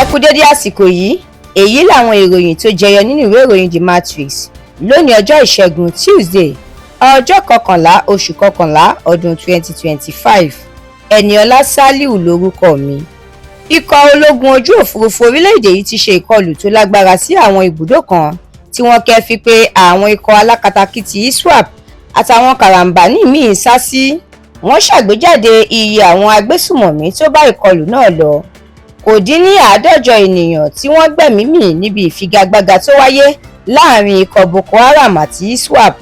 Ẹ kú dédé àsìkò yìí. Èyí làwọn ìròyìn tó jẹyọ nínú ìwé ìròyìn The Matrix lónìí, ọjọ́ Ìṣẹ́gun Tuesday, ọjọ́ 11 oṣù 11 ọdún 2025. Ẹniọlá Saliu lórúkọ mi. Ikọ̀ ológun ojú òfurufú orílẹ̀-èdè yìí ti ṣe ìkọlù tó lágbára sí àwọn ibùdó kan tí wọ́n kẹ́fín pé àwọn ikọ̀ alákatakítí ISWAP àtàwọn karambání míín sá sí. Wọ́n ṣàgbéjáde iye àwọn agbésùmọ̀mí tó bá ìkọlù náà lọ. Kò dín ní 150 ènìyàn tí wọ́n gbẹ̀mí mì níbi ìfigagbága tó wáyé láàrin ikọ̀ Boko Haram àti ISWAP.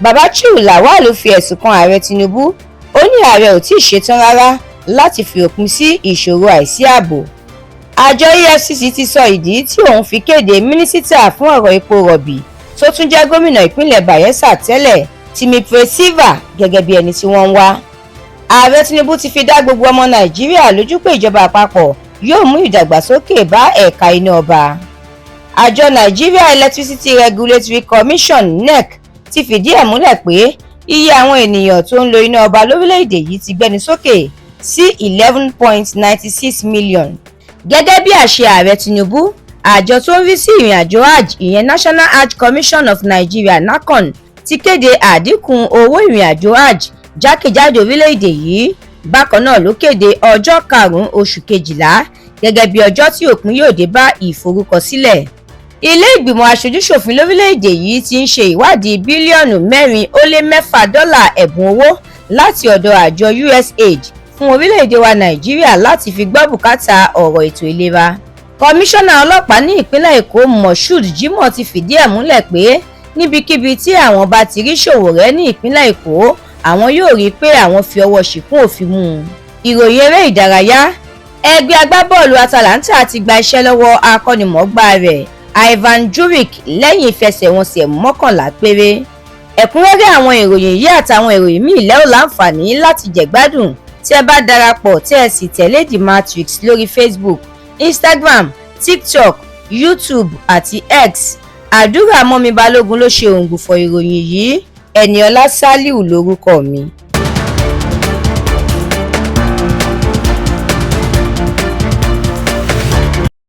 Babachir Lawal fi ẹ̀sùn kan Ààrẹ Tinubu. Ó ní ààrẹ ò tí ì ṣetán rárá láti fi òpin sí ìṣòro àìsí ààbò. Àjọ EFCC ti sọ ìdí tí òun fi kéde mínísítà fún ọ̀rọ̀ epo rọ̀bì tó tún jẹ́ gómìnà ìpínlẹ̀ Bayelsa tẹ́lẹ̀, Timipre Sylva, gẹ́gẹ́ bí ẹni tí wọ́n ń wá. Ààrẹ Tinubu ti fi dá gbogbo ọmọ Nàìjíríà lójú pé ìjọba àpapọ̀ yóò mú ìdàgbàsókè bá ẹ̀ka iná ọba. Àjọ Nigeria Electricity Regulatory Commission, NERC, ti fìdí ẹ̀ múlẹ̀ pé iye àwọn ènìyàn tó ń lo iná ọba lórílẹ̀‐èdè yìí ti gbẹnu sókè sí 11.96 million. Gẹ́gẹ́ bí àṣẹ Ààrẹ Tinubu, àjọ tó ń rí sí ìrìnàjò Hajj, ìyẹn National Hajj Commission of Nigeria, NAHCON, ti kéde àdínkù owó ìrìnàjò Hajj jákèjádò orílẹ̀-èdè yìí. Bákan náà ló kéde ọjọ́ 5 oṣù 12 gẹ́gẹ́ bí ọjọ́ tí òpin yóò dé bá ìforúkọsílẹ̀. Ilé Ìgbìmọ̀ Aṣojúṣòfin lórílẹ̀-èdè yìí ti ń ṣe ìwádìí bílíọ̀nù 4.6 dọ́là ẹ̀bùn owó láti ọ̀dọ̀ àjọ USAID fún orílẹ̀-èdè wa Nàìjíríà láti fi gbọ́ bùkátà ọ̀rọ̀ ètò ìlera. Kọmíṣánná ọlọ́pàá ní ìpínlẹ̀ Èkó, Moshood Jimoh, ti fìdí ẹ̀ múlẹ̀ pé níbikíbi tí àwọn bá ti rí Sowore ní ìpínlẹ̀ Èkó, àwọn yóò rí i pé àwọn fi ọwọ́ ṣìkún òfin mú un. Ìròyìn eré ìdárayá: Ẹgbẹ́ agbábọ́ọ̀lù Atalanta ti gba iṣẹ́ lọ́wọ́ akọ́nimọ̀ọ́gbá rẹ̀ Ivan Juric lẹ́yìn ìfẹsẹ̀wọnsẹ̀ 11 péré. Ẹ̀kúnrẹ́rẹ́ àwọn ìròyìn yìí àtàwọn ìròyìn míì lẹ́ ò láǹfààní láti jẹ̀gbádùn tí ẹ bá darapọ̀ tí ẹ sì tẹ̀lé The Matrix lórí Facebook, Instagram, TikTok, YouTube àti X. Àdúrà Mọ́mi Balógun ló ṣe òǹgbùfọ̀ ìròyìn yìí. Ẹniọlá Saliu lórúkọ mi.